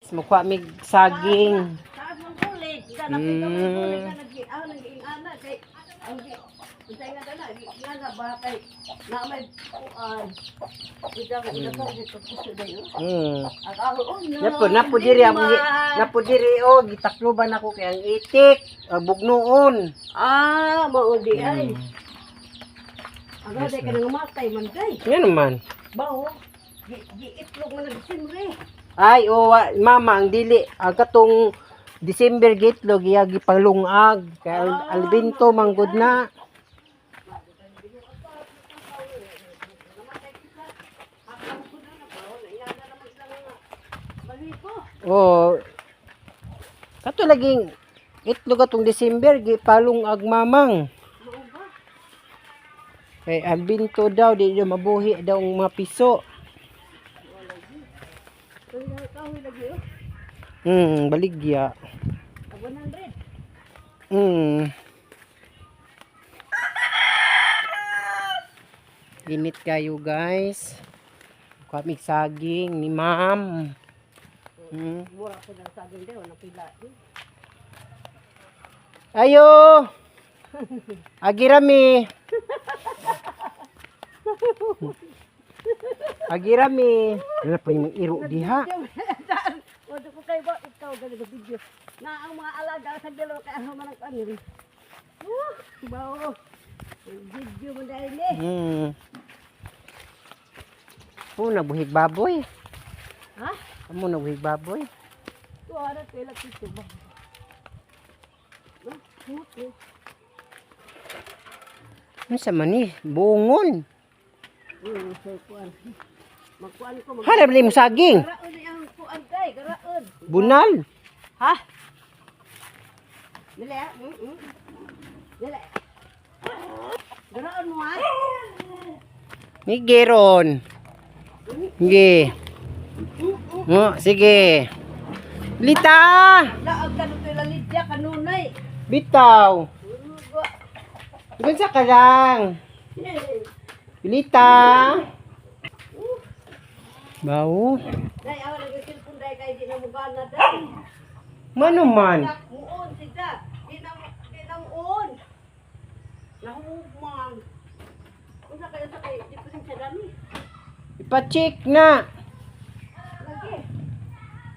Mukha mig saging. Taas mong kulig. Kanapit ang kulig na nag-ah nag-ingana kay ang unsay nga dala nga ba kay na may kuan. Ida ko ida ko dito puso dayo. Ang aho oh, no. Napo napo diri ang napo diri oh gitakluban ako kay ang itik, ang bugnoon. Ah, mao di ay. Ang day ka nang matay man day. Nga naman. Bawo. Gi gi itlog man nag Disembre. Ay, oh, mama, ang dili, ang katong December gitlog, iya gipalungag. Kay Albinto, manggod na. Oh, kato laging itlog atong December, gipalungag mamang. Kay Albinto daw, di daw mabuhi daw ang mga piso. Baligya. 100. Init kayo, guys. Kami saging ni ma'am. Mura ko ng saging daw, napila. Ayo! Agirami! Agirami! Wala pa yung iro diha. Wala ko kayo ba ikaw ganito video. Na ang mga alaga sa dalawa kay ano man ang kanil. Bawo. Video mo dahil ni. Po, nabuhig baboy. Ha? Amo nabuhig baboy. Tuara tela kito ba. Ah, puto. Ano sa mani? Bungon. Sa kuan. Magkuan ko mag. Harap na yung saging. Garaon ni ang kuan kay, garaon. Bunal. Ha? Dili ah. Dili. Garaon mo ha? Ni Geron. Sige. Oh, sige. Lita! Laag ka nito lalidya kanunay. Bitaw. Gunsa ka lang. Lita. Bawo. Day, awa lagi cellphone day kay di na mo gana day. Mano man. Muon sila. Di na muon. Nahugman. Unsa kayo sa kay diferensya dami? Ipa-check na. Lagi.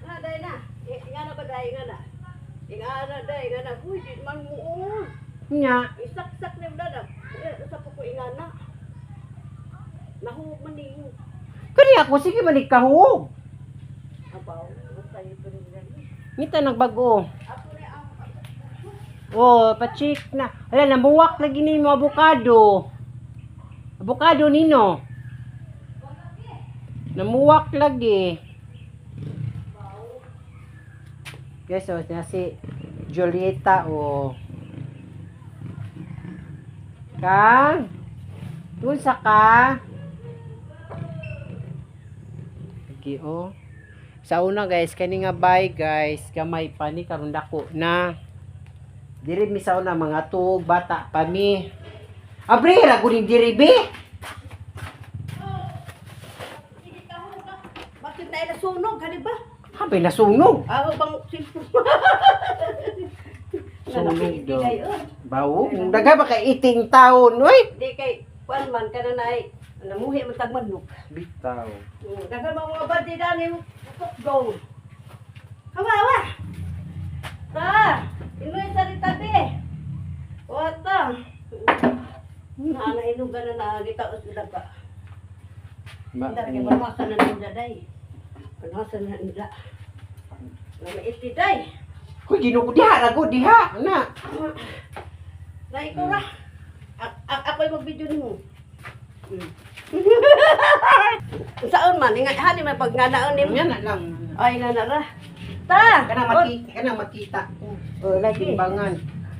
Nga day na. Nga na ba day nga na? Nga na day nga na. Uy, di man muon. Nya. Isaksak ni mo na. Sa po ko ingana. Nahugman niyo. Kani ako sige manig kahug. Abaw, tayo pa rin dami. Mita nagbago. Ako na ang Oh, pa-check na. Ala, namuwak lagi ni mo avocado. Avocado nino. Namuwak lagi. Guys, so, na si Julieta oh. Kang? Unsa ka? Lagi oh. Sa una guys, kani nga bye guys, gamay pa ni karon dako na. Diri mi sa una mga tuog bata pa mi. Abre ra gud diri be. Sige ka ka. Bakit na nasunog, hani ba? Habay nasunog. Ako bang cellphone? Sunog daw. Bawo, dagha ba kay iting taon, oy? Di kay kuan man kana na ay namuhi man tag manok. Bitaw. Daghan mga mga bandi dani go. Kawawa. Ta, inoy sa ritabi. Wata. Na nainugan na na gitaos na ka. Ma, Hindi kay balwasan na nila day. Balwasan na nila. Na maiti day. Hoy, Ginoo ko diha ra gud diha. Na. Na ikaw ra. Ako'y mag-video nimo. Saan man ingat hani may pagnganaon nimo. Nga na lang. Ay nga na ra. Ta. Kanang makita, kanang makita ko. Oh, lagi. Timbangan.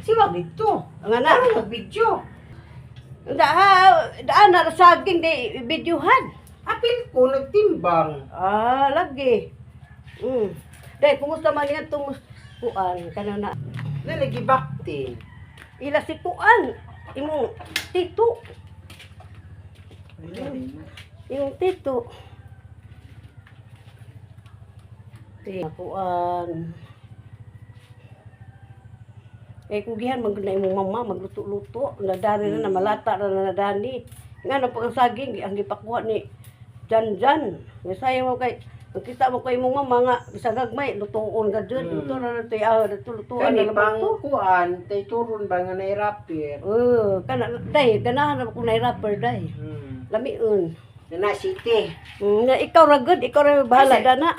Siwag dito. Nga na. Ano nag-video? Da ha, daan na saging di videohan. Apil ko nagtimbang. Ah, lagi. Day, kumusta man nga tong kuan kana na Na lagi bakti. ila si tuan imong tito, imong tito. Kuan. Eh kugihan man gud na imong mama magluto-luto, nadani na na malata na na nadani. Nga na pag ang saging ang gipakuha ni Jan Jan. Bisaya mo kay kita mo kay imong mama nga bisag gagmay lutuon ka jud. Luto na na toy ah luto lutuan Kani na pang naman to. kuan, tay turon ba nga nairapir. Oh, kana day ganahan na ko na rapper day. Lamiun. Na city. Nga ikaw ra gud, ikaw ra bahala Kasi- dana.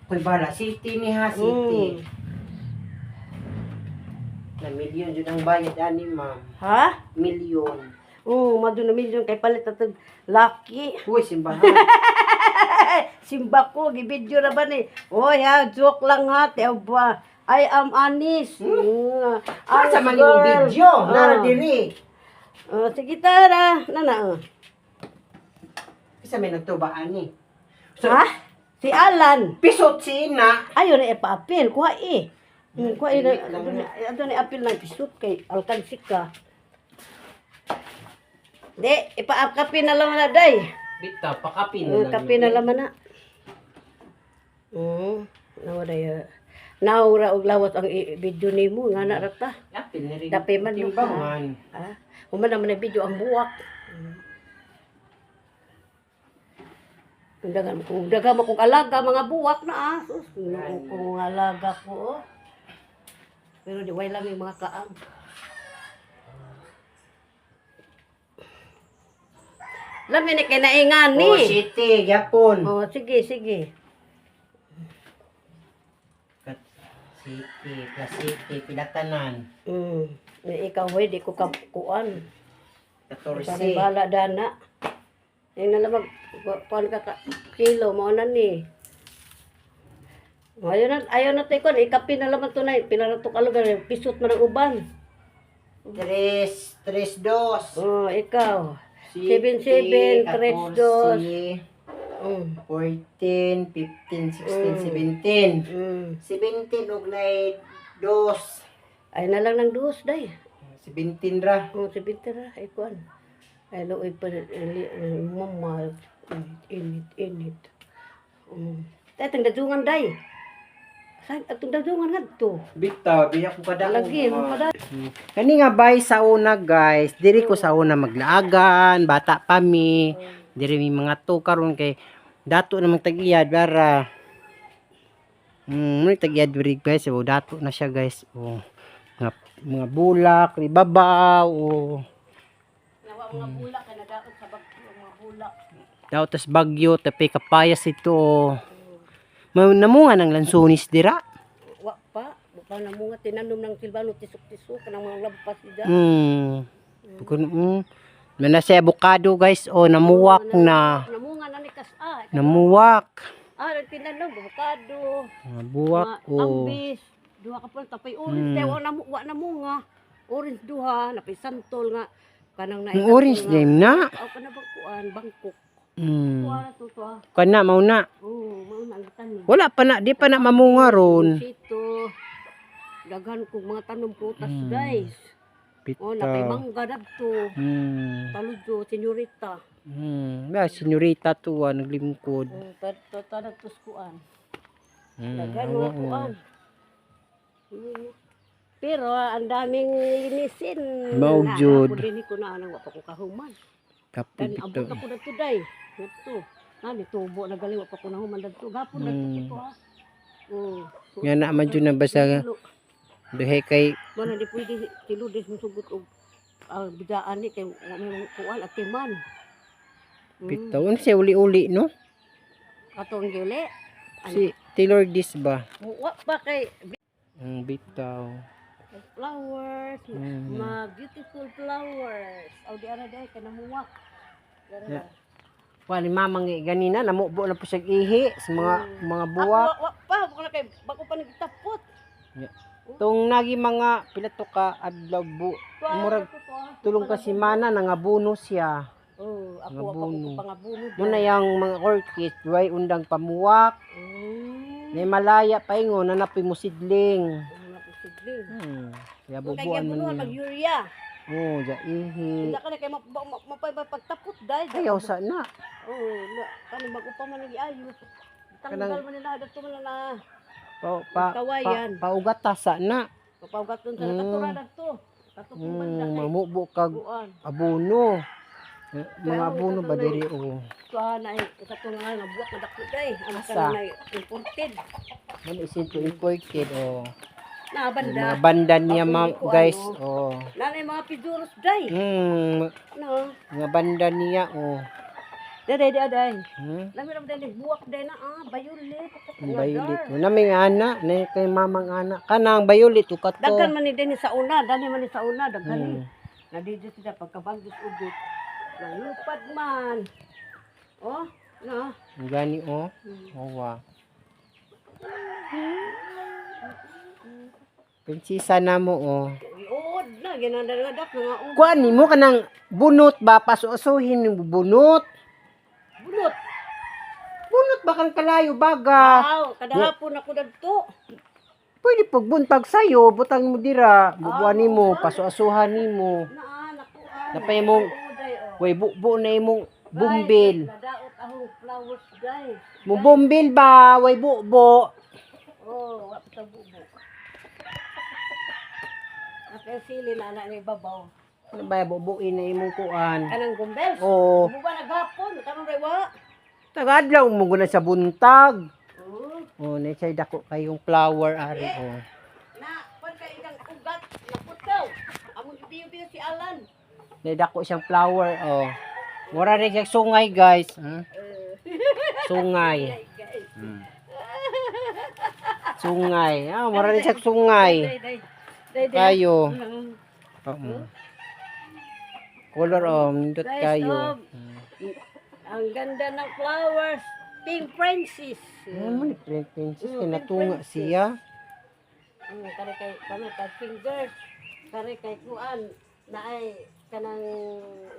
Koy bala city ni ha city. Na milyon jud ang bayad ani, ma'am. Ha? Milyon. Oo, oh, na milyon kay palit atog lucky. Uy, simbahan. Simba ko, gibidyo na ba ni? Oy ha, joke lang ha, te ba. I am Anis. Asa man imong video? Nara diri. Oh, sige tara. Nana. Oh. Kisa may nagtuba ani. So, Ha? Si Alan. Pisot si ina. Ayo na ipa-appeal. Kuha eh. Kuha eh. Limit lang na. Ato na appeal ng pisot kay alkansik ka. Di, ipa-kape na lang na day. Bita, pakapin Eh, kape na lang man na. Nawa day. Naura og lawas ang video nimo nga na ra ta. Apil na rin. Dapi man no. Timbangan. Ah, human naman ang video ang buwak. Kung dagan mo kung alaga mga buwak na ah. Sus, ginoo kung alaga ko. Oh. Pero di way lang yung mga kaang. Lami ni kinaingan ni. Oh, city, gyapon. Oh, sige, sige. City, plus city, pilatanan. Ikaw hoy, di ko kakuan. 14. Bala dana. Yung nalamag, kuan ka kilo, mao na ni. Ayaw na tayo kuan, ikapi na laman to na, pinarato ka lugar, pisot man ang uban. 3, 3, 2. Oh, ikaw. 7, 7, 3, 2. 14, 15, 16, 17. 17 og nay dos. Ay na lang ng dos, day. 17 ra. Oh, 17 ra, ay kuan. Ay, luoy pa, mama, init, init. Tay, tangdadungan, day. Sa, atong dadungan nga to. Bitaw, biya ko kadaog. Lagi, mo kada. Kani nga bay sa una guys, diri ko sa una maglaagan, bata pa mi. Diri mi mga to karon kay dato namang tag-iyad bara. May tag-iyad diri guys, oh, dato na siya guys. Oh, mga bulak, ribabaw, oh. Nawa mga bulak kay nadaot sa bagyo mga bulak. Daw tas bagyo, tapi kapayas ito. Oh. Namunga ng lansonis dira. Wa pa, buka na mo nga tinanom ng Silvano tisok-tisok kanang mga lampas ida. Bukod. Mana sa avocado guys, oh, namuwak na. Namunga na ni kas ah. Namuwak. Ah, tinanom avocado, Nabuwak mga oh. ambis, duha ka pa tapay orange mm. Wa na munga. Orange duha, napay santol nga kanang na. Ang orange name na. Aw kana bang kuan Bangkok. Kuan to to. Ah. Kana mao na. Oh, mao na ang tanom. Wala pa na, di pa na mamunga ron. Sito. Daghan kog mga tanom prutas guys. Oh, napay Pita. mangga dadto. Taludyo, senyorita. Ba, senyorita to ah, naglingkod. Oh, tanag tuskuan. Daghan mga kuan. Pero ang daming linisin. Mao Na, jud. Ako din ko na anang wa pa ko kahuman. Kape Kani bitaw. abot ako dadto day. Dadto. Nani tubo na galing wa pa ko nahuman dadto. Gapon dadto ko to ha. Oh. So, Nga na man jud na basta tilo. duhe kay Wala di pwede tiludis mo sugot og bidaan ni kay wa may mga kuan at timan. Bitaw. Unsa siya uli-uli no? Katong gili. Si Taylor Dis ba? Wa pa kay Ang bitaw. flowers, mga beautiful flowers. Aw di ara day kay namuwak. Dara Yeah. Wa ni mamang ganina namubo na po siya ihi sa mga buwak. Ako, wa pa ako na kay bako pa nagtapot. Tong nagi mga pila to ka adlaw bu. Murag tulong ka semana nangabuno siya. Oh, ako wa pa ko Ngabuno. pangabuno. Muna yang mga orchid way undang pamuwak. May malaya pa ingon na napoy mo sidling. Kaya Kay bubuan man bunuan niya. mag-urea. Oh, ja ihi. Hindi ka na kay mapay pagtapot dai. Ayaw sa na. Oh, na kani bago pa man nag-ayo. Tanggal Kanang- man nila dadto man na. Pa, pa, pa, Kawayan. paugatasa na. Kapawgat dun sa katura dagto. Katong banda kay Mamubo kag kuan. abono. Eh, mga abono ba diri oh. Kuan ay kato nga nga buwak na dako day. Ang Asa? kanang imported. Man isin to imported oh. Na Yung banda. mga banda niya Ako ma'am hindi ko guys ano. oh. Nanay mga piduros day. No. Mga banda niya oh. Daday daday. Hmm? Lami ra day buwak day na ah violet. Ang violet. Mo na may ana, na kay mamang ana. Kanang violet o kato. Daghan man ni din sa una, dani man ni sa una daghan ni. Nadidyo sila pagkabagos ugot. Nalupad man. Oh, no. Ang gani oh. Oh, wow. Prinsesa na mo oh. Uod na ginadaladak mga uod. Kuan nimo kanang bunot ba pasusuhin nimo bunot. Bunot. Bunot ba kang kalayo baga? Wow, kadahapon ako dadto. Pwede pagbuntag sayo, butang mo dira, bubuan nimo, pasuasuhan nimo. Naa nakuha. Napay mong way bubo na imong bumbil. Nadaot ahong flowers day. Mo bumbil ba, way bubo. Oh, wa pa bubo. Nakay sili na ana ni babaw. Ano ba bubuin na imong kuan? Kanang gumbels. Oo. Buba naghapon, karon ray wa. Tagadlaw mo guna sa buntag. Oh, Oh, na siya dako kayong flower ari oh. na kon kay ikang ugat naputaw. Among ibiyo-biyo si Alan. Na dako siyang flower oh. Mura rin siyang sungay guys. Hmm? Sungay. Guys. Sungay. Ah, mura rin siyang sungay. Day day. Day day. Kayo. Mm. Oo. Color oh, nindot Guys, kayo. oh, ang ganda ng flowers. Pink Princess. Ano mo ni Princess Mm, kinatunga Princess. siya. Kare kay kami kay fingers. Kare kay kuan na ay kanang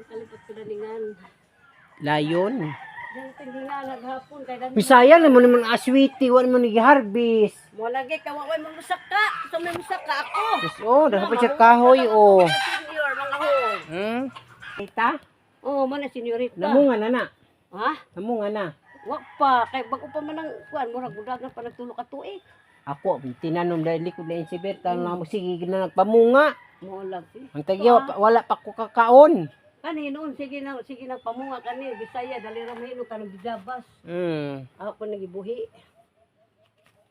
kalipot ko na ningan. Layon. Diyan tingnan naghapon kay dami. Bisaya naman naman aswiti, wala mo nag-harvest. Mo lagi ka wa mo musaka. So may musaka ako. Yes, oh, dapat siya kahoy oh. Senior mga hon. Kita? Oh, man na senyorita. Namunga na na. Ha? Namunga na. Wa pa kay bago pa man ang kuan murag budag na pa nagtulo ka tuig. Ako, tinanom dahil likod na si Berta na mo sige na nagpamunga. Mo lagi. Ang tagya, wala pa ko kakaon. Kani noon sige na pamunga kani Bisaya dali ra mahino kanang gijabas. Ako nagibuhi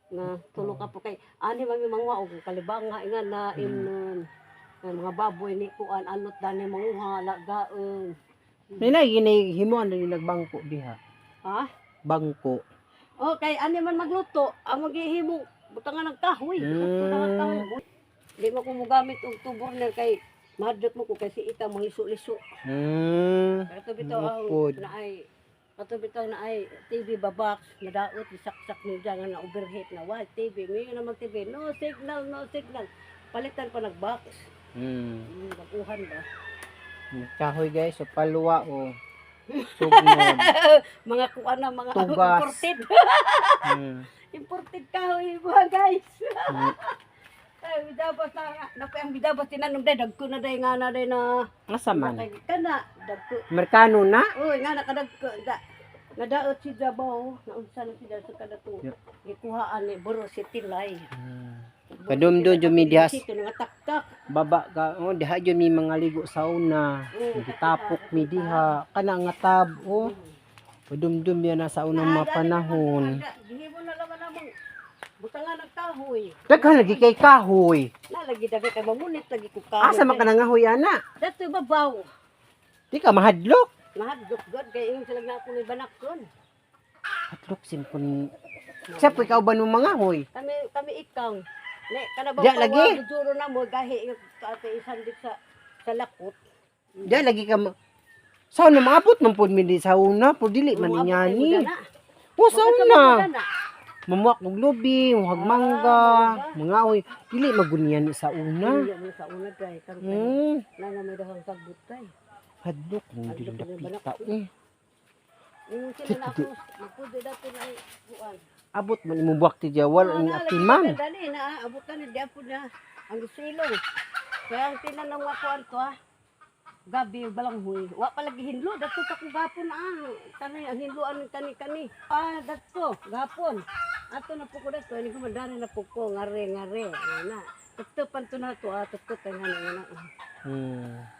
na tulo ka po kay ani mami manguha og kalibanga inga na in mga baboy ni kuan anot dani manguha lagaon. Nila ginahimuan na nagbangko diha. Ha? Bangko. Oh, kay ani man magluto, ang maghihimo butangan ng kahoy. Butangan ng kahoy. Di mo ko mogamit og tuborner kay mahadlok mo ko kay si ita mangliso-liso. Kato bitaw ang Mukod. na ay kato bitaw na ay TV babak nadaot isaksak ni nga na overheat na wa TV ngayon na mag TV, no signal, no signal, palitan pa nag box. Baguhan ba. Kahoy guys, so palwa oh. Sugnod. Mga kuan na mga Tugas. imported. Imported kahoy mga guys. Ay bidabas na napay ang bidabas tinanom day dagko na day nga na day na. Asa man? Kana dagko. Merkano na? Uy, nga nakadagko da. Nadaot si Dabaw, naunsa na siya sa kadato. Gikuhaan ni Buro si Tilay. Kadumdum jud mi diha Ito nga taktak. Baba ka oh diha jud mi mga ligo sa una. Gitapok mi diha kana nga tab oh. Kadumdum yan na sa unang mga panahon. Gihimo na laman namang butangan ng kahoy. Daghan lagi kay kahoy. Na lagi dagay kay mamunit lagi ko kahoy. Asa man ka nangahoy ana? Dato babaw. Di ka mahadlok. Mahadlok god kay ingon sila nga ako ni banakon. Hadlok simpon. Sa pa ikaw ba nung mga hoy? Kami kami ikang. Ne kana ba Diya, lagi. juro na mo gahi yung ate isan dit sa lakot. Diya lagi ka sa una maabot man pud mi di sa una, pud dili man Muabot niya kay ni. mo dana. O sa Magkasama una. mo dana. Mamuak og lubi, muhag mangga, mga oy, dili magunian ni sa una. Dili mo sa una dai karon kay na na may dahang sagbot tay. Hadlok mo dili Hadlok ni dapita eh. Ingon sila na ako magpudi dato na kuan. Abot man imong buwak ti diya, wala ni atiman. Dali na ah, abutan ni diapod na ang silong. Kaya ang tinan ng kuan to ah. Gabi balanghoy. Wa pa lagi hinlo dato pa ko gapon ah. Kani ang hinloan kani kani. Ah dato gapon. Ato na po ko dito, ini ko madari na po ko, ngare ngare. Ana. Tutupan to na to, ah, tutup kay ngana ngana.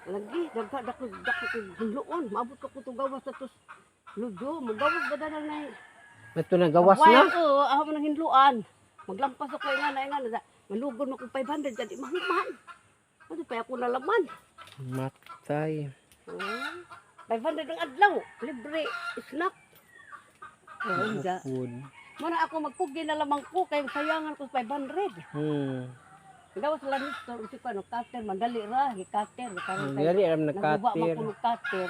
Lagi dagha dako dako ko hinloon, maabot ko ko gawas sa tos. Ludo, mugawas ba na nay. Ato na gawas na. Oo, ako man ang hinluan. Maglampas ako nga na nga na. Malugod mo kung 500 dyan, di mahuman. Ano pa ako nalaman? Matay. Oh, 500 ang adlaw, libre snack. Oh, da. Food. Muna ako magpugi na lamang ko kay sayangan ko sa 500. Gawas lang nito, si ko ano cutter mandali ra, gi cutter karon kay Dali aram naguba man nagkatir. ko og cutter.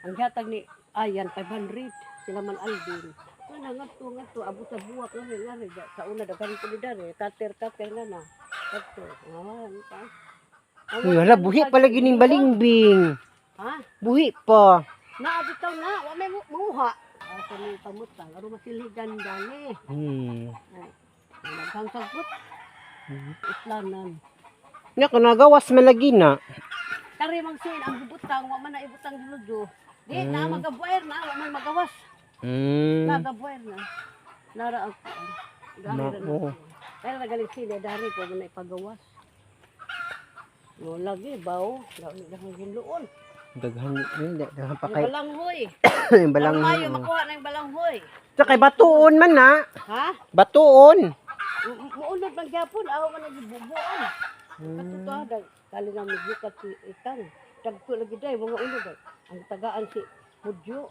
Ang gihatag ni Ayan 500 sila man Alvin. Nga ngadto ngadto abot sa buwak ngari ngari sa una daghan ko ni dare cutter cutter nga na. Cutter. Ah, ano pa? Ang Uy, hala, buhi pala gining balingbing. Ha? Buhi pa. Naa bitaw na, wa may manguha. Asa ni pamutang aron masilhigan dani. Daghang sagot. Islanan. Nya ko nagawas man lagi na. Kari mang sin ang butang wa man na ibutang ludo. Di na magabuer na wa man magawas. Nagabuer na. Nara ang dari ra na. Mao. Kaya nagaling sila dari ko man na ipagawas. No lagi baw, dali dahang hinluon. Daghan eh, daghan pa Ang kay balanghoy. yung Balanghoy. balanghoy. Mayo makuha na yung balanghoy. Sa kay batuon man na. Ha? Batuon. Muunod man gyapon aw man nagibubuan. Katuto dag kali na magbukat si ikang. Dagko lagi day mga unod day. Ang tagaan si Pudyo.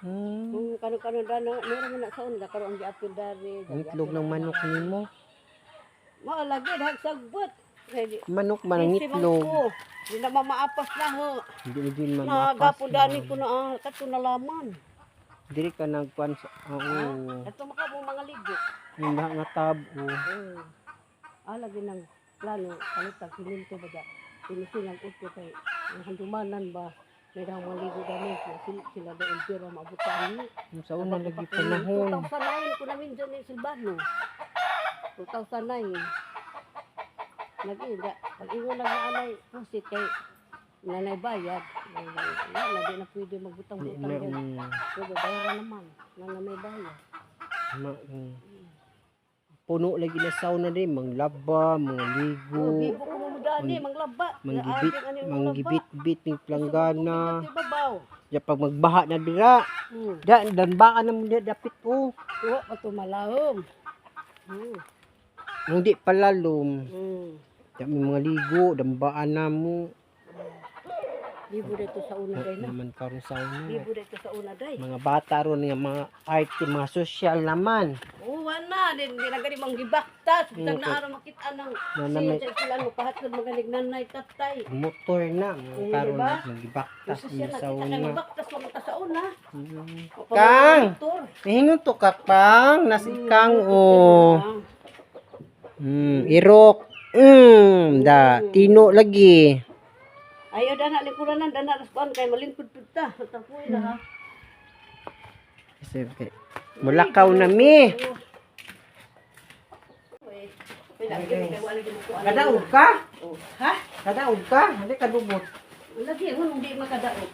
Kung kano-kano dana, meron man na sa una karon ang giapil dari. Ang itlog ng manok nimo. Mao lagi dahag sagbot. Kay Manok man ang busy man itlog. ko. Di na mamaapas na ho. Hindi na din mamapas. Nagapon dani ko na ah, kato nalaman. Diri ka nagkuan sa oo. Ato maka mo mga ligo. Yung mga tab oh. Ah, lagi ng plano palitag siminto ba da. Pinisingan utto kay ang handumanan ba. May daw mga ligo dani sila, sila daw ang pera maabutan ni. Yung sa una lagi panahon. 2009 ko namin dyan ni Silvano. 2009. Nag-ida. Pag ingon lang na anay, pusit kay nanay bayad. Wala na, di na pwede Di magbutang-butang na dyan. Pero bayaran naman, na may bayad. ma. Puno lagi na sauna din, manglaba, mga ligo, Oh, bibo ko mo dani, manglaba. manggibit, manggibit-bit ng planggana. Babaw. Ya pag magbaha na dira, da danbaan na mo diha dapit oh. Wa pa tumalahom. Nung di palalom, da may mga ligo, dambaan na mo. Libo dito sa una day na. Naman karon sauna. Libo dito sa una day. Mga bata ron nga mga art, mga social naman. Oo, wala. Di na gani mang gibaktas. Bitag na araw makita ng Na na may siya sila mo pahatod magaling nanay tatay. Motor na mga Oo, karon diba? nagibaktas Gusto mo siya nakita sauna. kay mabaktas wa ta sa una. Kang! Nahingon to ka pang, nas ikang oh. Irok. Da tino lagi. Ayo dana lingkuranan dana ras kuan kay malingkod pud ta. Tapuy na ha. Kasi okay. Mulakaw na mi. Kadaog ka? Oh, ha? Kadaog ka? Hindi ka dubot. Lagi ngun hindi makadaog.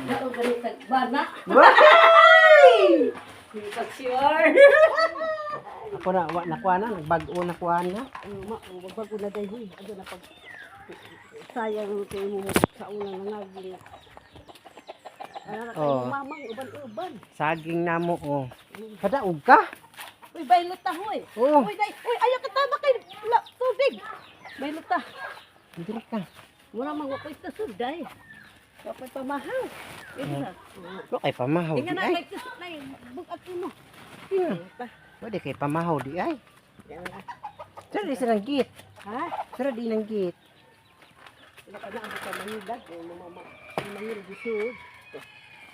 Daog gani tag bana. Why? Pag sure. Ako na, wa na kuha na, nagbag-o na kuha na. Ano ma, wag na day huy. Ano na pag sayang kay mo sa una nga ngagi. Ano kay Oh. mamang uban-uban. Saging na mo, oh. Kadaog ka? Uy, bailot ta hoy. Oh, Uy, day, uy, ayaw ka tama kay la, tubig. Bailot ta. diri ka. Mura man wa koy tusod day. Wa koy pamahaw. Ito na. Wa kay pamahaw di Inga na ay. kay tusod na bugat mo. Yeah. Wa di kay pamahaw di ay. Yan na. Sira di sa git. Ha? Sira di nang git. Wala ka na ang ka mangidag o mama mangil gisud.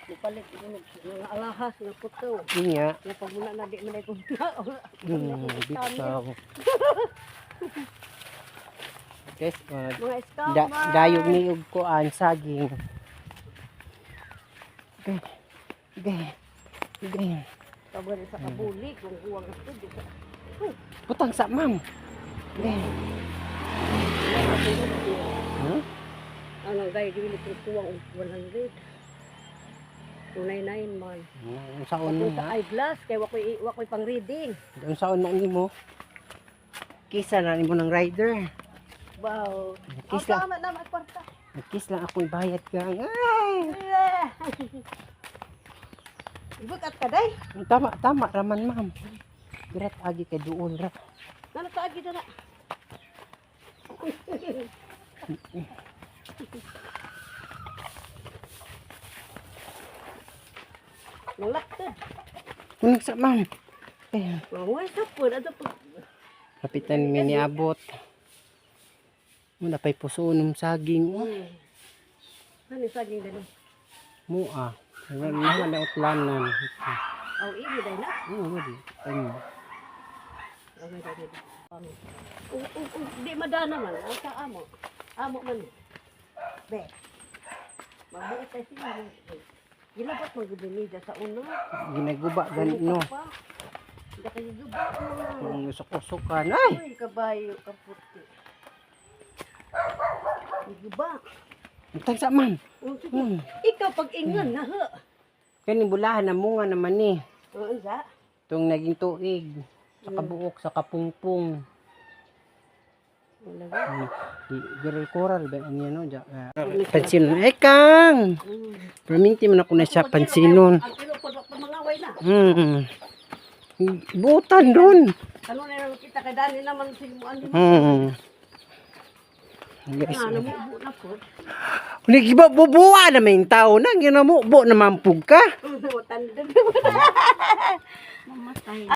Mupalit ko ng mga alahas nga puto. Inya. Nga pag muna na di man ay kung Bitaw. Guys, Mga scammer. dayog ni og kuan saging. Okay. Okay. Okay. Pag sa kabuli kung huwag ang tubig. Putang sa ma'am. Okay. Ano gay dili ko kuwang og 100. 299 man. Unsaon Kung na? sa eyeglass kay wa koy pang reading. Unsaon na nimo? Kisa na nimo ng rider. Wow. Kiss Ang lang. tama na magkwarta. Kiss lang ako ibayad ka. Ay! Ibukat ka day. Tama, tama raman, ma'am. Dirat agi kay duol ra. Nana ta agi dana. Nalaktad. Kunig sa ma'am. Eh, Maway sa po ato pag kapitan mi niabot. Muna pa'y puso ng saging. Oh. Ano saging dali? Mua. Wala na utlanan. Aw igi day na. Oo, wala. Ano? Okay, day day. Ug di madana man ang sa amo. Amo man. Be. Mabuot tay sila. Gilabot mo gud ni sa una. Ginaguba gani no. Hindi kayo guba. Kung usok-usokan. Ay! Uy, kabayo, kaputi. Guba. Tag sa ma'am. Oh, sige. Ikaw pag ingon na ha. Kani bulahan na munga naman ni. Oo, unsa? Itong naging tuig. Sa kabuok, sa kapungpong. Wala ba? Di coral ba niya no? Pansinon. Eh kang! Perminti man ako na siya pansinon. Ang kilo po mangaway na. Butan ron. Ano na lang kita kay Dani naman sig mo andi. Guys, Ano mo bu na ko. Uli, giba bubuwa na may tao na ginamubo na mampug ka. Tan. Mamatay.